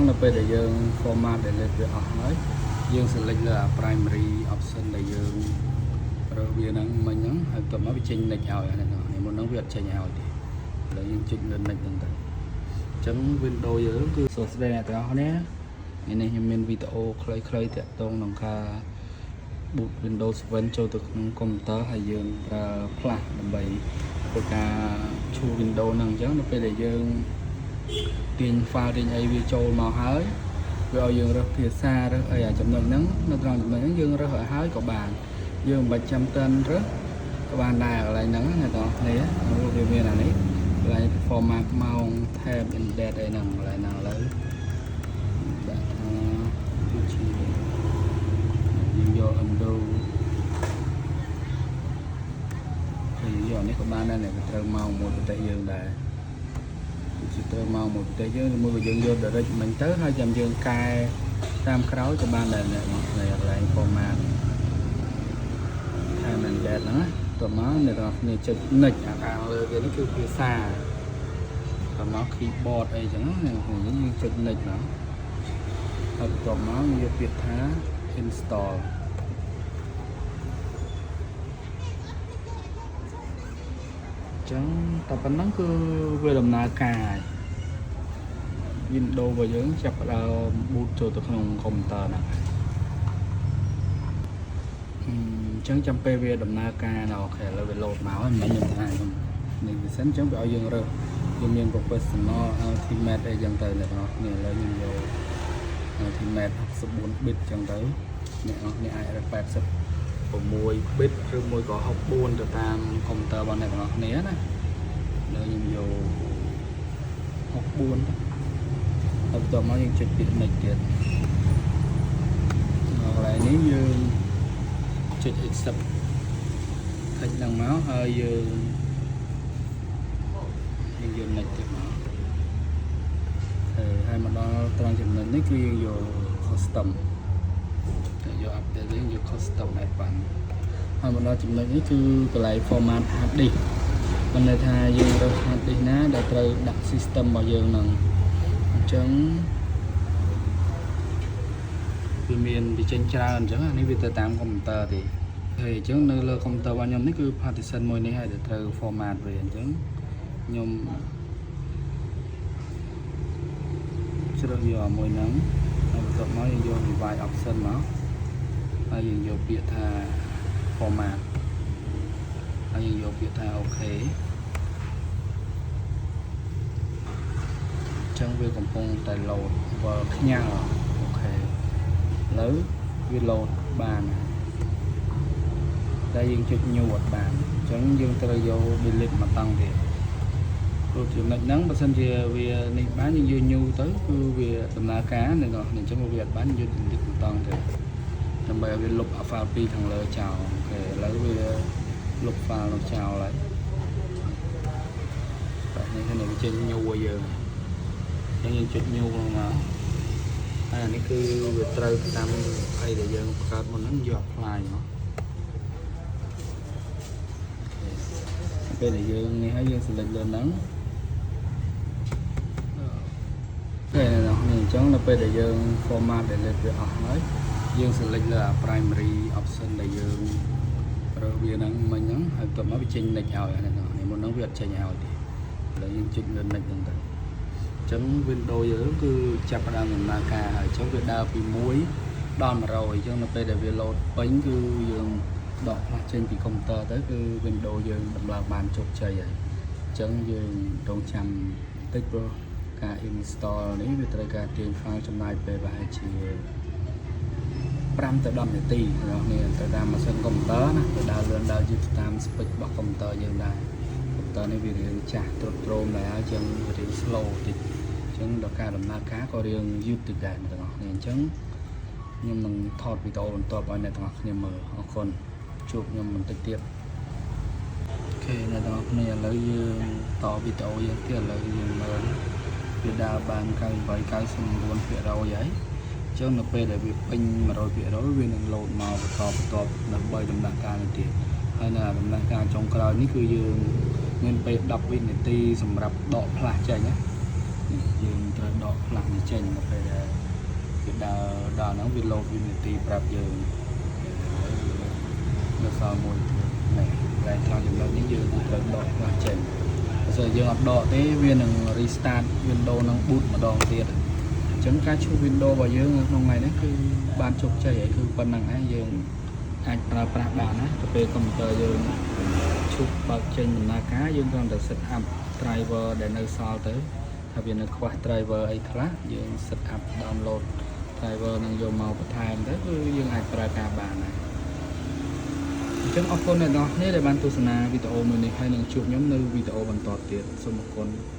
នៅពេលដែលយើង format delete វាអស់ហើយយើង select លើអា primary option ដែលយើងរើសវាហ្នឹងមិញហ្នឹងហើយបន្ទាប់មកវាចេញ next ឲ្យអានេះមុនហ្នឹងវាអត់ចេញឲ្យទេឥឡូវយើងចុចលើ next ហ្នឹងទៅអញ្ចឹង Windows យើងគឺសួស្តីអ្នកទាំងអស់គ្នាថ្ងៃនេះខ្ញុំមានវីដេអូខ្លីៗតាក់ទងនឹងការ boot Windows 7ចូលទៅក្នុងកុំព្យូទ័រហើយយើងប្រើ Flash ដើម្បីធ្វើការឈូស Windows ហ្នឹងអញ្ចឹងនៅពេលដែលយើងទាញ file ទាញអីវាចូលមកហើយវាឲ្យយើងរើសភាសារើសអីអាចំណុចហ្នឹងនៅត្រង់ចំណុចហ្នឹងយើងរើសឲ្យហើយក៏បានយើងមិនបាច់ចាំតិនរើសក៏បានដែរកន្លែងហ្នឹងណាអ្នកទាំងអស់គ្នាព្រោះវាមានអានេះកន្លែង format ម៉ោង time and date អីហ្នឹងកន្លែងហ្នឹងឥឡូវដាក់ថាគឺជាយើងយក undo ហើយយកនេះក៏បានដែរនេះវាត្រូវម៉ោងមួយប្រទេសយើងដែរជាត្រូវម៉ោងមួយប្រទេសយើងឬមួយក៏យើងយក direct មិញទៅហើយចាំយើងកែតាមក្រោយក៏បានដែរអ្នកមកកន្លែង format time and date ហ្នឹងណាតោះមកអ្នកទាំងអស់គ្នាចុច next អាខាងលើគេនេះគឺភាសាតោះមក keyboard អីចឹងណាអ្នកទាំងអស់គ្នាយើងចុច next មកហើយបន្ទាប់មកយើងយកពាក្យថា install ចឹងតែប៉ុណ្ណឹងគឺវាដំណើរការហើយ Windows របស់យើងចាប់ផ្ដើម boot ចូលទៅក្នុងកុំព្យូទ័រហ្នឹងអញ្ចឹងចាំពេលវាដំណើរការដល់OK ឥឡូវវា load មកហើយមិនខ្ញុំថាខ្ញុំនេះវាសិនអញ្ចឹងវាឲ្យយើងរើសយើងមាន professional ultimate អីចឹងទៅអ្នកនរគ្នាឥឡូវខ្ញុំយក ultimate 64 bit ចឹងទៅអ្នកនរគ្នាអាចរើស86 bit ឬមួយក៏64ទៅតាមកុំព្យូទ័ររបស់អ្នកទាំងអស់គ្នាណាលើខ្ញុំយក64ទៅហើយបន្ទាប់មកយើងចុចពាក្យ next ទៀតដល់កន្លែងនេះយើងចុច accept ថិចឡើងមកហើយយើងយក next ទៀតមកហើយហើយមកដល់ត្រង់ចំណុចនេះគឺយើងយក custom តែយក update យើងយក custom advanced ហើយមកដល់ចំណុចនេះគឺកន្លែង format hard disk មានន័យថាយើងរើស hard disk ណាដែលត្រូវដាក់ system របស់យើងហ្នឹងអញ្ចឹងវាមានវាចេញច្រើនអញ្ចឹងអានេះវាទៅតាមកុំព្យូទ័រទេហើយអញ្ចឹងនៅលើកុំព្យូទ័ររបស់ខ្ញុំនេះគឺ partition មួយនេះហើយដែលត្រូវ format វាអញ្ចឹងខ្ញុំជ្រើសយកមួយហ្នឹងហើយបន្ទាប់មកយើងយក device option មកហើយយើងយកពាក្យថា format ហើយយើងយកពាក្យថា OK អញ្ចឹងវាកំពុងតែ load វិលខ្ញាល់ OK ឥឡូវវា load បានតែយើងចុច new អត់បានអញ្ចឹងយើងត្រូវយក delete មកតង់ទៀតព្រោះចំណុចហ្នឹងបើសិនជាវានេះបានយើងយក new ទៅគឺវាដំណើរការនៅនោះអញ្ចឹងវាអត់បានយក delete មកតង់ទៀតដើម្បីឲ្យវាលុប file 2ខាងលើចោល OK ឥឡូវវាលុប file នោះចោលហើយបាទនេះគឺវាចេញ new ឲ្យយើងអញ្ចឹងយើងចុច new ហ្នឹងមកហើយអានេះគឺវាត្រូវតាមអីដែលយើងបង្កើតមុនហ្នឹងយក apply មក OK ពេលដែលយើងនេះហើយយើង select លើហ្នឹង OK អ្នកនរគ្នាអញ្ចឹងនៅពេលដែលយើង format delete វាអស់ហើយយើង select លើអា primary option ដែលយើងរើសវាហ្នឹងមិញហ្នឹងហើយបន្ទាប់មកវាចេញ next ឲ្យអានេះនេះមុនហ្នឹងវាអត់ចេញឲ្យទេឥឡូវយើងចុចលើ next ហ្នឹងទៅអញ្ចឹង Windows យើងគឺចាប់ផ្ដើមដំណើរការហើយអញ្ចឹងវាដើរពី1ដល់100អញ្ចឹងនៅពេលដែលវា load ពេញគឺយើងដកផ្លាស់ចេញពីកុំព្យូទ័រទៅគឺ Windows យើងដំឡើងបានជោគជ័យហើយអញ្ចឹងយើងរងចាំបន្តិចព្រោះការ install នេះវាត្រូវការទាញ file ចំណាយពេលប្រហែលជា5ទៅ10នាទីបងប្អូនទៅតាមម៉ាស៊ីនកុំព្យូទ័រណាទៅដើរលឿនដើរយឺតតាម spec របស់កុំព្យូទ័រយើងដែរកុំព្យូទ័រនេះវារៀងចាស់ទ្រុឌទ្រោមដែរហើយចឹងវារៀង slow តិចអញ្ចឹងដល់ការដំណើរការក៏រៀងយឺតតិចដែរអ្នកទាំងអស់គ្នាអញ្ចឹងខ្ញុំនឹងថតវីដេអូបន្ទាប់ឲ្យអ្នកទាំងអស់គ្នាមើលអរគុណជួបខ្ញុំបន្តិចទៀត OK អ្នកទាំងអស់គ្នាឥឡូវយើងតវីដេអូយើងទៀតឥឡូវយើងមើលវាដើរបាន98 99%ហើយអញ្ចឹងនៅពេលដែលវាពេញ100%វានឹងលោតមកបន្តបន្ទាប់ដើម្បីដំណាក់កាលនេះទៀតហើយនៅដំណាក់កាលចុងក្រោយនេះគឺយើងមានពេល10វិនាទីសម្រាប់ដកផ្លាស់ចេញណា នេះយើងត្រូវដក flash នេះចេញដល់ពេលដែលវាដើរដល់ហ្នឹងវាលោតវិនាទីប្រាប់យើងនៅសល់មួយទៀតនេះកន្លែងត្រង់ចំណុចនេះយើងគឺត្រូវដក flash ចេញបើសិនយើងអត់ដកទេវានឹង restart Windows នឹង boot ម្ដងទៀតអញ្ចឹងការឈូស Windows របស់យើងនៅក្នុងថ្ងៃនេះគឺបានជោគជ័យហើយគឺប៉ុណ្្នឹងឯងយើងអាចប្រើប្រាស់បានណាទៅពេលកុំព្យូទ័រយើងឈប់បើកចេញដំណើរការយើងគ្រាន់តែ set up driver ដែលនៅសល់ទៅថាវានៅខ្វះ driver អីខ្លះយើង set up download driver នឹងយកមកបន្ថែមទៅគឺយើងអាចប្រើការបានដែរអញ្ចឹងអរគុណអ្នកទាំងអស់គ្នាដែលបានទស្សនាវីដេអូមួយនេះហើយនឹងជួបខ្ញុំនៅវីដេអូបន្តទៀតសូមអរគុណ។